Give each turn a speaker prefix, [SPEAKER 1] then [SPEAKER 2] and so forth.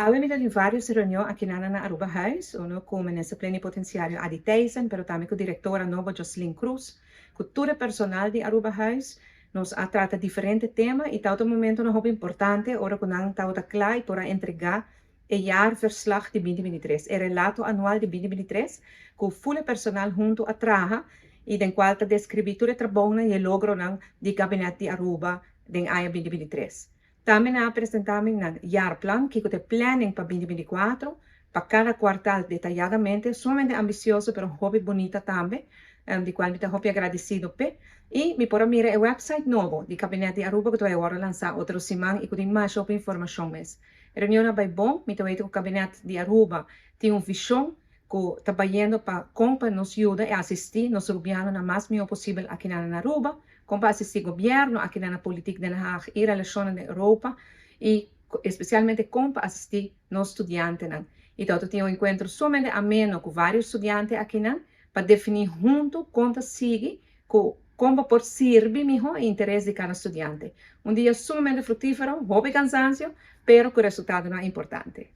[SPEAKER 1] Awe mi tin varios reunion aki na Aruba Huis, uno cu minister plenipotenciario Adi Thijssen, pero tambe cu directora nobo Jocelyn Cruz, cu tur e personal di Aruba Huis. Nos a trata diferente tema y ta un momento hopi importante, ora cu nan ta cla y por a entrega e jaarverslag di 2023, e relato anual di 2023, cu full personal hunto a traha y den cual ta describi tur e trabou y logro di Gabinete di Aruba den aña 2023. Tambe a presenta nan jaarplan, cu ta planning pa 2024, pa cada kwartaal detayadamente, sumamente ambicioso, pero hopi bunita tambe, di cual mi ta hopi agradecido pe. Y mi por a mira e website nobo di Gabinete di Aruba, cu ta awor lansa otro siman y cu tin mas informacion mes. Reunion a bay bon, mi ta cu e Gabinete di Aruba tin un vision cu ta trahando pa con pa nos yuda y asisti nos gobierno na mas miho posibel aki na Aruba, con pa asisti gobierno aki na politiek Den Haag y relacion na Europa y especialmente con pa asisti nos studiantenan. Y anto tin un encuentro sumamente ameno cu varios studiante aki pa defini hunto con ta sigui con por sirbi miho interes di cada studiante. Un dia sumamente fructifero, hopi cansancio, pero cu resultadonan importante.